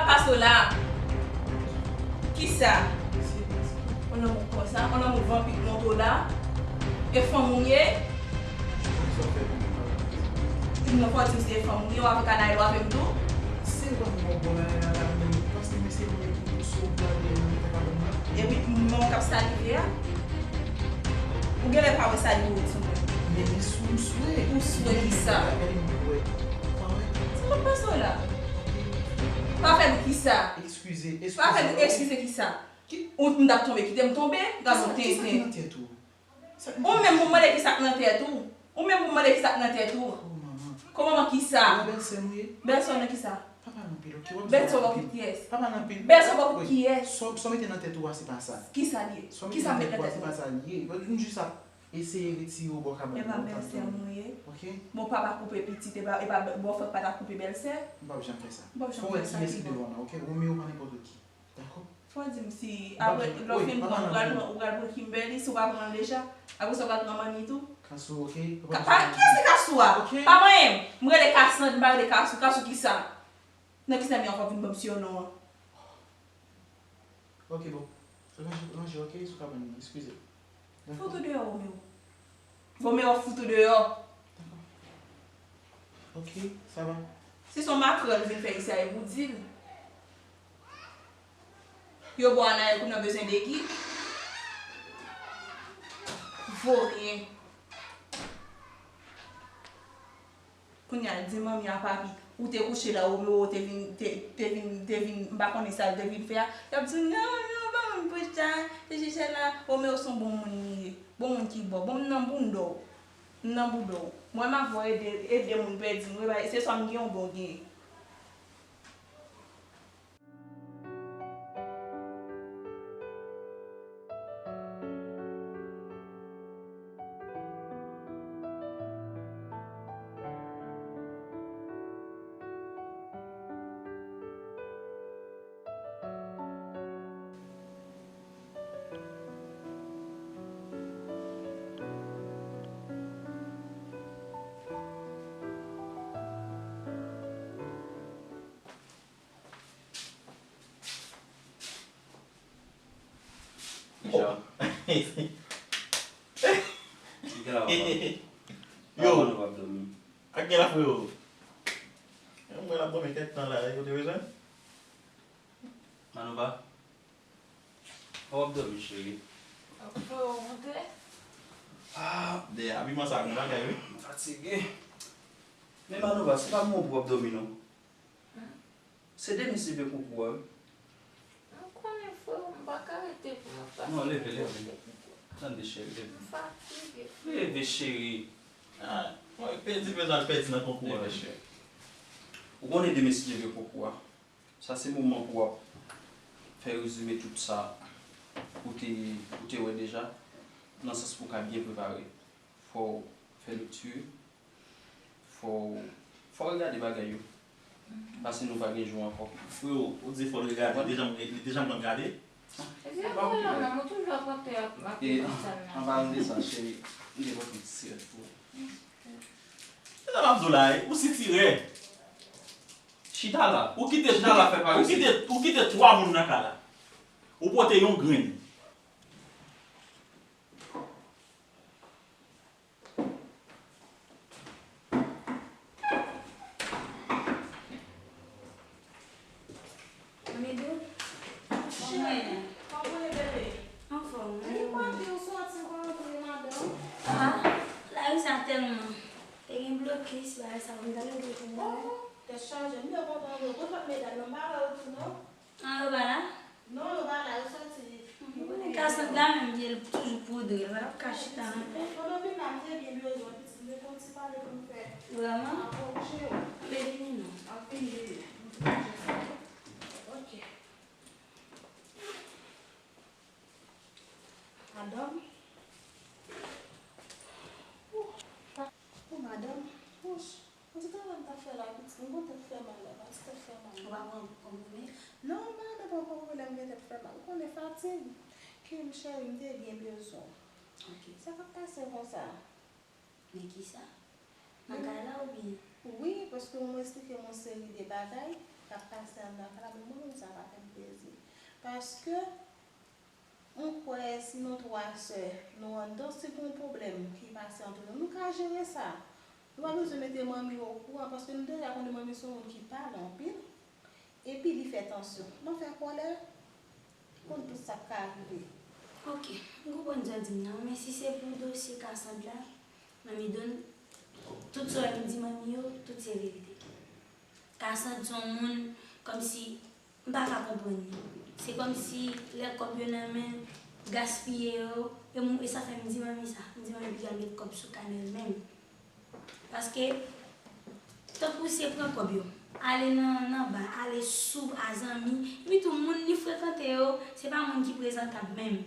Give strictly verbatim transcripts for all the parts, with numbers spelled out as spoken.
Pase w la. Kisa? Yon lanmou konsa, yon lanmou vanpi k monte w la. E fanm ou ye? Non, fò w di m se fanm ou ye, w avèk Anaël, w avè m tou. Se yon bon bon bagay la, la, men paske mesye mwen ki pou sou gade nan kabann nan. Epi, men w k ap salive a? Ou genlè pa wè salive ou sou mwen. Men li sou m swe. Ou swe kisa? Gade m wè. Pa wè? Sa k ap pase w la? Pa fè m kisa? Eskize, eskize. Pa fè m eskize kisa? Ou m t ap tonbe, kite m tonbe, gade yon tenten. Ou menm pou mande kisa k nan tèt ou. Ou menm pou mande kisa k nan tèt ou. Kòman kisa? Bèlsè w nan kisa? Bèlsè w bò kote kiyès? Bèlsè w bò kote kiyès? Sa w mete nan tèt ou a, se pa sa. Kisa l ye? Kisa m met nan tèt ou? Se pa sa l ye. M jis ap eseye retire w bò kabann nan. E pa bèlsè m ou ye. Bon, pa pa koupe pitit, e pa, e pa bòfrè k pa ta koupe bèlsè. M p ap janm fè sa. Fò w wè kiyès ki devan w nan, oke? Romeo pa nenpòt ki. Dakò? Fò w di m si apre lè w fin pran, ou pral pran, ou pral pran Kimberly, si w pa pran l deja, apre sa w pral pran manmi tou. Kasou, oke? Kiyès se Kasou a? Pa manyen m. M rele Kasandra, m pa rele Kasou. Kasou kisa? Nan kisa m ye ankò vin ban m surnom an? Oke, bon. Ranje, ranje, oke? Sou kabann nan, eskize. Fout ou deyò, Romeo. Romeo, fout ou deyò. Dakò. Oke, sa va. Si se yon makrèl vin fè isi a, e pou di l. Yo ba w Anaël, kounye a w bezwen degi. Voryen. Kounye a, di manmi a papi, ou te kouche la, Romeo te vin, te, te vin, te vin, m pa konnen sa l te vin fè a. Y ap di w, non, non, pa moun pou sa, se chèchè la, Romeo se yon bon moun li ye. Bon moun ki bò, bon m nan bounda w. M nan bounda w. Mwen m avè w ede, ede moun pèdi m, wi, se swa m gen ou byen w gen. Yo. Yo. Ak gen la, freo. Mwen la, bon, men kèk tan la, yo te bezwen. Manouba. Ou ap dòmi, cheri? Ap fè w monte? Ah, de abiman sa gon bagay, wi. M fatige. Men Manouba, se pa mwen pou w ap dòmi, non. Se de mesye vye konkou a, wi. M konnen, freo, m pa ka rete pou m ap pase. Non, leve, leve. Tande, cheri, leve. M fatige, freo. Leve, cheri. Ah, mwen pèdi, pèdi, pèdi nan konkou a. Leve, cheri. Ou konnen de mesye vye konkou a. Sa se moman pou w ap fè rezime tout sa ou te, ou te wè deja, nan sans pou w ka byen prepare. Fò w fè lekti, fò w, fò w regade bagay yo. Paske nou pa gen jou ankò. Freo, ou di fò l regade, li deja, li deja konn gade. Ebyen, vwala, men mwen toujou ap rete ap, ap ekri sa m nan. An palan de sa, cheri, m gen yon ti sigarèt pou ou. Se sa m ap di w la, ou sitirè. Chita la. Ou kite, chita la, fè parese. Ou kite, ou kite twa moun nan kay la. Ou pote yon grenn. Anfòm, wi. Anfòm, wi. Depi maten ou soti, ou pa rantre, madanm? Ah, lari sa tèlman. Te gen blokis, bagay sa, m ta gen blokis, bagay. Oh, tèt chaje, m byen kontan wè w. Kote lòt medam yo? M pa wè yo tou, non. Ah, yo pa la? Non, yo pa la, yo soti. Ou konnen Cassandra menm, li toujou poudre, li pa t ap ka chita nan pen. Pandan m vin la, m te gen bezwen pitit, m te gon ti pale pou m fè. Vrèman? Apwoche w. M te vini non. Ap vini, vini. M te manje sa. Ok. Madanm. Ou, ou madanm. Wouch. Mwen di travay m t ap fè la, pitit, m gon tèt fè mal la, pa ti tèt fè mal. Ou pa pran konprime? Non, m pa pran konprime lè m gen tèt fè mal. Ou konnen fatig. Kim, cheri, m te byen bezwen w. Ok. Sa k ap pase konsa? Men kisa? Nan kay la oubyen? Wi, paske mwen eksplike w yon seri de bagay. k ap pase anndan kay la, men mwen menm sa pa fè m plezi. Paske, m kwè si nou twa sè, nou anndan, si gen yon pwoblèm ki pase ant nou, nou ka jere sa. Nou pa bezwen mete manmi okouran, paske nou deja konnen manmi se yon moun ki pale anpil. Epi li fè tansyon. Lè w fè kòlè, konn tout sa k ka rive. Ok, m konprann sa w di m nan, men si se pou dosye Kasandra, manmi Don, tout sa w di manmi yo, tout se verite. Kasandra se yon moun kòmsi m pa ka konprann li. Se kòmsi lè kòb yo nan men l, gaspiye yo, e m, e sa fè m di manmi sa. M di manmi piga met kòb sou kanèl menm. Paske, tankou se pran kòb yo, ale nan, nan ba, ale sou a zanmi, epi tou moun li frekante yo, se pa moun ki prezantab menm.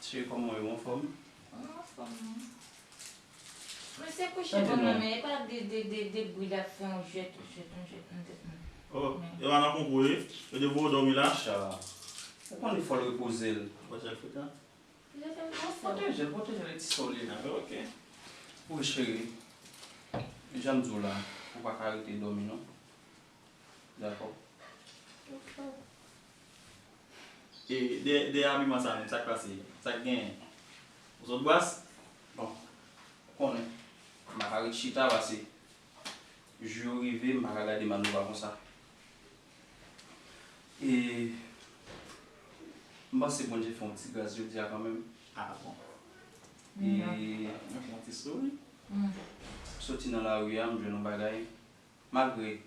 Cheri, kòman w ye, w anfòm? Mwen anfòm, wi. Mwen se kouche bon nan men, e pa de, de, de, de bri l ap fè yon jwèt, yon jwèt, yon jwèt nan tèt mwen. Oh, e pa nan konkou, wi. Yo te voye w dòmi la? Cha. Ou konnen fò l repoze l. Ou pa jèl frekan? Pwoteje l, pwoteje l, e ti sòl li. Ah, ok. Wi, cheri. Jan m di w la, ou pa ka rete dòmi, non. Dakò. E, de, de abiman sa menm, sa k pase? Sa k genyen? Ou sot bras? Bon, ou konnen, m pa ka ret chita pase. Jou yo rive, m pa ka gade Manova konsa. E m panse Bondye fè yon ti gras jodi a kanmenm. Ah bon? E mwen fè yon ti souri. Soti nan lari a, m jwenn yon bagay. Malgre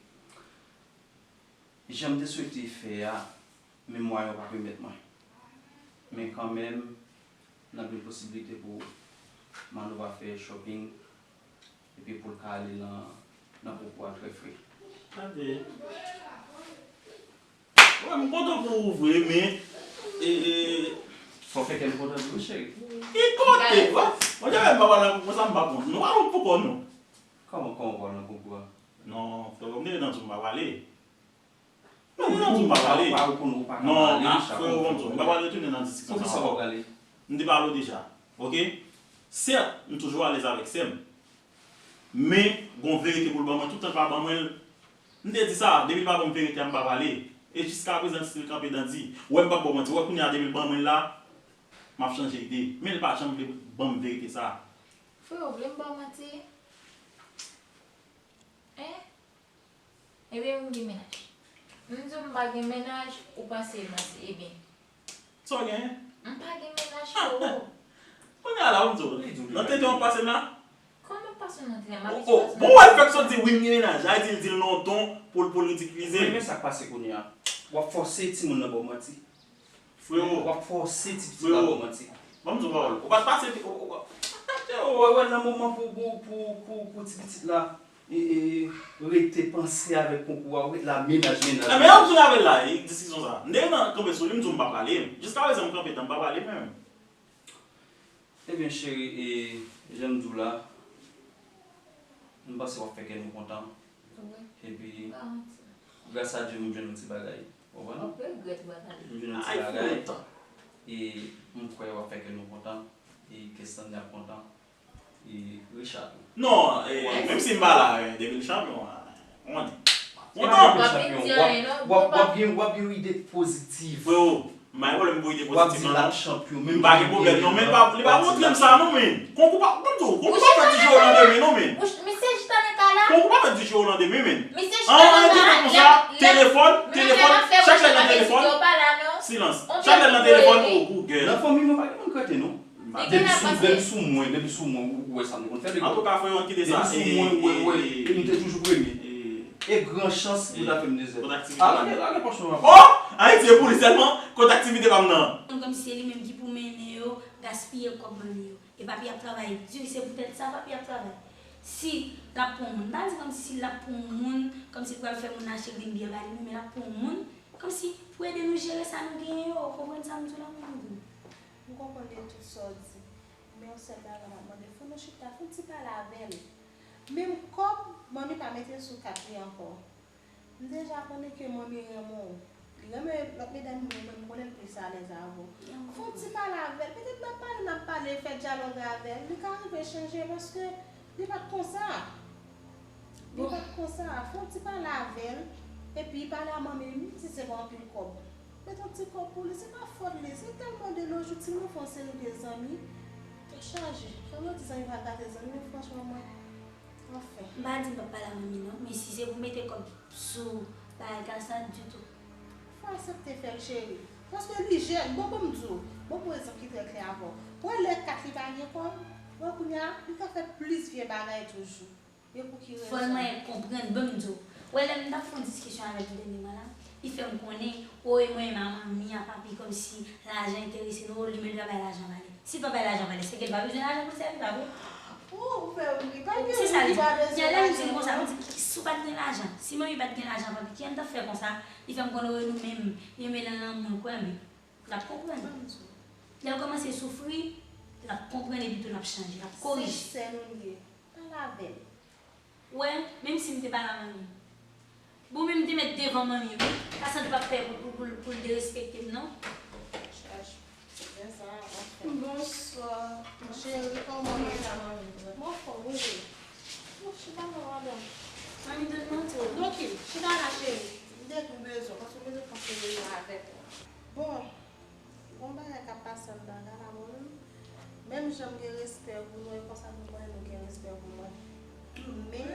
jan m te swete fè a, men mwayen yo pa pèmèt mwen. Men kanmenm, n ap jwenn posiblite pou Manova fè shopping, epi pou l ka ale nan, nan konkou a trè fre. Tande. Wè, m kontan pou ou vre, men, e, e, fò fè kè m kontan tou, cheri. Ki kote? Wè, mwen, jan m pa pale konsa, m pa konn. Nou pa konn poukò, non. Kòman, kòman w pral nan konkou a? Non, frè, m te gentan di w m pa prale. Non, non, non, m pa prale. Ou pa, ou pa, ou pa ka prale, non, frè, ou konn, m pa prale tounen nan diskisyon sa. Poukisa w pa prale? M te pale w deja. Ok? Sèt, m toujou alèz avèk sè m. Men, gon verite pou l ban mwen, toutan l pa ban mwen l. M te di sa, depi l pa ban m verite a, m pa prale. E jiska prezan, l still kanpe dan di. Ou wè m p ap ba w manti, ou wè kounye a, depi l ban mwen l la, m ap chanje ide. Men l pa janm vle ban m verite sa. Frè, ou vle m ba w manti? Hein? Ebyen, m gen mennaj. M di w m pa gen mennaj, ou panse m manti. Ebyen. Sa w genyen? M pa gen mennaj, freo. Kounye a la, ou m di w, nan tenten w ap pase m la? Kòman m pase w nan tenten? M ap di w pase m nan tenten. Bon, wè l fèk sot di wi, m gen mennaj. Ay di l, di l nan yon ton pou l, pou l ridikilize m. Men, men sa k pase kounye a? W ap fòse timoun nan ba w manti. Freo. W ap fòse ti pitit la ba w manti. Ban m di w pawòl. Ou pa t pase, ou, ou, ou, wè, wè, nan moman pou, pou, pou, pou, pou ti pitit la, e, e, rete panse avèk konkou a, ou ret la mennaj, mennaj, mennaj. Ebyen, an tounen avè l la, e, diskisyon sa. M te nan kanpe sou li, m di w m pa prale. Jiska prezan, m kanpe dan, m pa prale menm. Ebyen, cheri, e, jan m di w la, m panse w ap fè kè nou kontan. Wi. Epi, gras a Dye, m jwenn yon ti bagay. Ou konprann? M jwenn yon ti bagay. E m kwè w ap fè kè nou kontan. E Kestany ap kontan. E Richard tou. Non, e, menm si m pa la, e, depi l chanpyon, a, w konnen. Kontan. W ap, w ap gen, w ap gen ide pozitif. Freo, m pa gen pwoblèm pou ide pozitif lan, non. W ap di l ap chanpyon, menm jan m te di w. M pa gen pwoblèm, non, men li pa, li pa montre m sa, non, men. Konkou pa, konkou pa fèt di jou o landemen, non, men. Misye chita nan kay la. Konkou pa fèt di jou o landemen, men. Misye chita nan kay la, telefòn, telefòn, chak lè nan telefòn. Silans. Chak lè nan telefòn, oh, Google. Nan fanmi mwen, pa gen moun k rete, non. Depi sou, depi sou mwen, depi sou mwen, ou, ou wè sa m te konn fè, nèg. Antouka, frè, ann kite sa. Depi sou mwen, ou wè, ou wè, e m te toujou premye. E gran chans pou ta fè m dezyèm. Kot aktivite pa m nan? A, lage, lage pòch mwen. Oh! Ayiti e pou li sèlman, kot aktivite pa m nan? Kòmsi se li menm ki pou mennen yo, gaspiye kòb manmi yo. E papi ap travay di, se poutèt sa papi ap travay. Si l ap pran yon moun, m pa di kòmsi si l ap pran yon moun, kòmsi l pral fè moun achte grenn byè ba li menm, men l ap pran yon moun, kòmsi pou ede nou jere sa nou genyen yo, ou konprann sa m di w la, manmi Don? M konprann de tout sa w di, men yon sèl bagay m ap mande, fò nou chita, fè yon ti pale avè l. Menm kòb, manmi pa mete l sou kat li ankò. M deja konnen ke manmi renmen w. Li renmen lòt medam yo, men m konnen l plis alèz avè w. Fè yon ti pale avè l. Petèt n ap pale, n ap pale, fè dyalòg avè l. Li ka rive chanje paske li pa t konsa. Li pa t konsa. Fè yon ti pale avè l. Epi pale a manmi, m di se pa anpil kòb. Met yon ti kòb pou li, se pa fòt li. Se tèlman de nos jours, timoun fè yon seri de zanmi, tèt chaje. Kòman di zanmi pa gate zanmi, men franchman, mwen, anfen. M pa di m p ap pale a manmi non, men si se pou mete kòb sou bagay sa ditou. Fò aksepte fè l, cheri. Paske li jèn, bon, bon, m di w, bon, pou egzanp ki trè klè avè w. Wè lè kat li pa gen kòb, wè kounye a, li ka fè plis vye bagay toujou. E pou ki rezon? Fò l manyen konprann, ban m di w. Wè, lè m t ap fè yon diskisyon avè l tou dènyèman la, li fè m konnen, o, e mwen menm a manmi a papi, kòmsi lajan enterese nou, o, li menm li pa bay lajan valè. Si l pa bay lajan valè, se ke l pa bezwen lajan pou l sèvi, pa vre? Oh, ou fè m ri. Pa gen moun ki pa bezwen lajan. Lè m di l konsa, m di, si w pa t gen lajan, si manmi pa t gen lajan, papi, kijan l t ap fè konsa? Li fè m konnen, o, nou menm, li menm nan lanmou l kwè, men l ap konprann. Ban m di w. Lè l kòmanse soufri, l ap konprann epi tou l ap chanje, l ap korije. Se sè nou l ye. Pale avè l. Wè, menm si m te pale a manmi. Bon, men m te met devan manmi, wi. Kasandra p ap pè pou, pou, pou, pou l derespekte m, non. Chèch. Men sa, anfen. Bonswa. Cheri, kòman w ye? Mwen anfòm, wi, cheri. Bon, chita la, madanm. Manmi, donn mwen tou. Donki, chita la, cheri. M te tou bezwen, paske m bezwen pase yon avèk ou. Bon, gon bagay k ap pase anndan Gala, bon, menm jan m gen respè pou nou, e konsa tou mwen, nou gen respè pou mwen. Men,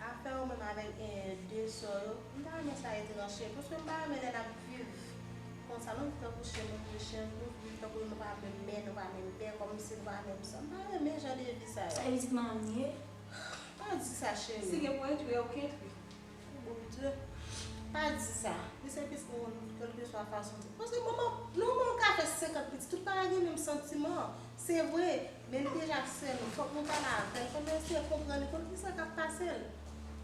afè ou menm avèk, eh, de sè w yo, m ta renmen sa rete nan chen, paske m pa renmen lè n ap viv konsa, nou viv tankou chen, nou viv chen, nou viv tankou nou pa menm mè, nou pa menm pè, kòmsi nou pa menm san. M pa renmen jan de vi sa yo. Sa e pitit manman m ye? Pa di sa, cheri. Si gen pou entri, ok, entri. Bondye, pa di sa. Li se pitit nou, kèlkeswa fason. Paske manman, yon manman ka fè senkant pitit, tout pa gen menm santiman. Se vre, men li deja sè nou. Fòk nou pale avè l, fòk nou eseye konprann li, konn kisa k ap pase l.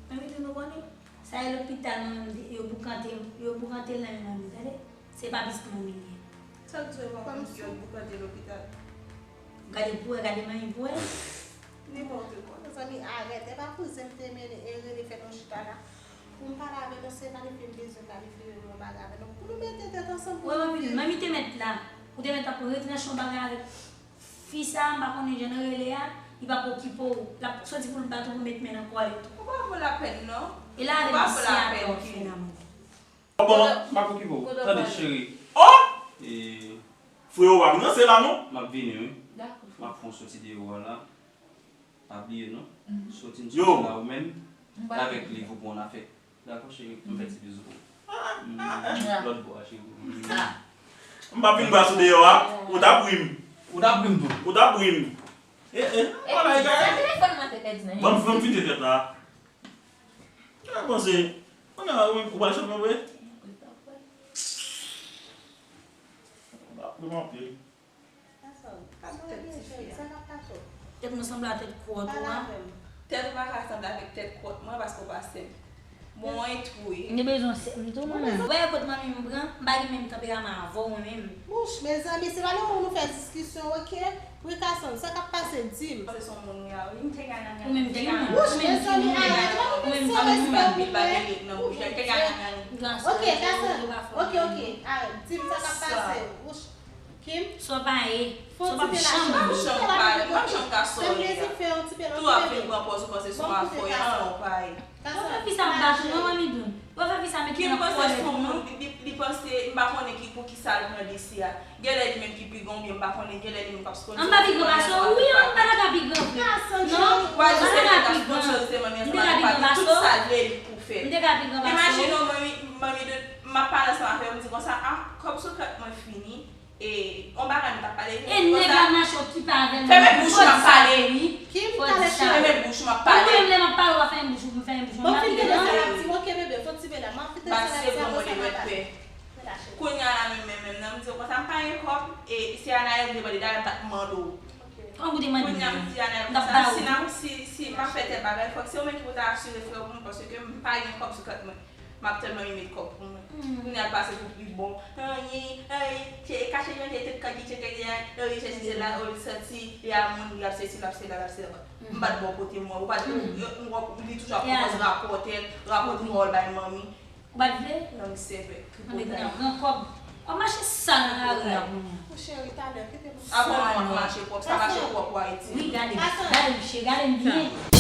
Mwen vin di nou konnen, sa e lopital manman m te, yo boukante, yo boukante l nan men manmi, tande? Se pa pitit manmi l ye. Sa k di w e pa konn si yo boukante lopital? Gade pou wè, gade manmi pou wè. Nenpòt kwa. Mezanmi, arèt. E pa kouzen m te mennen e rele fè nou chita la. Pou m pale avè nou, se planifye m bezwen planifye yon bagay avè nou. Pou nou mete tèt ansanm pou nou viv. Wè, manmi, manmi te mèt la. Ou te mèt ap retranche yon bagay avèk fi sa, m pa konnen jan l rele a, li p ap okipe w. L ap soti pou l bat ou, pou met men nan kò l e tou. Ou pa vo lapèn, non. E la avè misye atò finaman. Bon, m ap okipe w. Tande, cheri. Oh! E, freyo pa vin ranse la, non? M ap vini, wi. Dakò. M ap fè yon soti deyò a la. Pa bliye, non. Soti m soti la ou menm. Avèk liv ou pou yon afè. Dakò, cheri. M fè ti bizou pou ou. Lòt bò a, cheri. M p ap vin bras ou deyò a. Ou t ap ri m. Ou t ap ri m tou. Ou t ap ri m. E, e, wala, e, sa telefòn mwen te pèdi nan men. Ban m, ban m fite tèt la. Mwen panse, mwen nan ou menm, ou pral chanm mwen vre? Ou pa pran anpil. Tèt mwen sanble a tèt kwòt ou a. Tèt ou pa ka sanble avèk tèt kwòt mwen paske ou pa senp. Bon, entwouye. M te bezwen sè m tou mwen menm. Ou wè kot manmi m pran, m pa gen menm tanperaman avè w mwen menm. Bouch, mezanmi, se pa nan moun nou fè diskisyon, oke? Wi, Kasandra, sa k ap pase, di m. Se son moun wi a, wi. M te ka nan. Ou menm te ka nan. Wouch, mezanmi, arèt. Ou menm, ou menm, ou menm, ou menm. Li pa gen lit nan bouch, li te ka nan. Oke, Kasandra. Oke, oke, arèt. Di m sa k ap pase. Wouch. Kim? Sa w pa ye. Sa w p ap janm ye. M p ap janm ka, m p ap janm ka sòl li a. Tou w ap vin pran pòz ou panse se yon afè, an, ou pa ye. Ou fè fi sa ap bat ou, non, manmi Doun? Ou fè fi sa mete nan kòlè pou mwen? Li, li, li panse, m pa konnen ki, pou ki sa l pran desi a. Genlè li menm ki pi gran, oubyen m pa konnen, genlè li menm k ap sponsorize manmi an. An pa pi gran pase w, wi, an pa ta ka pi gran vre. Non, an pa ta ka pi gran. M te ka pi gran pase w. Tout sa l vle li pou fè. M te ka pi gran pase w. Imajine w, manmi, manmi Doun, m ap pale ansanm avè w, m di konsa, a, kòb sou kont mwen fini. E, on bagay m t ap pale. E nèg la mache okipe avè l. Fèmen bouch ou, m ap pale. Kim, talè cheri. Fèmen bouch ou, m ap pale. Mwen menm lè m ap pale, w ap fèmen bouch ou, m fèmen bouch ou. Bon, fin tande sa l ap di m, oke, bebe, fè yon ti pale. M ap fin tande sa l ap di m, apre sa n ap pale. Kounye a la menm, menm, menm, nan m di w konsa, m pa gen kòb, e se Anaël m te mande, dayè m t ap mande w. Kounye a m di Anaël konsa, si n ap, si, si m ap fè tèl bagay, fòk se ou menm ki pou ta asire frè w pou mwen, paske m pa gen kòb sou kont mwen. M ap tann manmi met kòb pou mwen. Kounye a l pase pou pi bon. Anyen, anyen, kache yon tèt kaki, tcheke, anyen, chèche se la, o, li santi, li a moun, li ap sesi, l ap sela, l ap sela. M pa t bò kote mwen, ou pa t, ou, ou, ou, li toujou ap pran pòz rapòtè, rapòtè, ou bay manmi. Ou pa t vle? Lang sèvè, tripotay. Anben, kounye a, pran kòb. W ap mache sal nan lari a kounye a. Mon cheri, talè, kite m. Avan w ap mache pwòp, sa mache pwòp, w Ayiti. Wi, gade, gade, wi, cheri, gade m byen.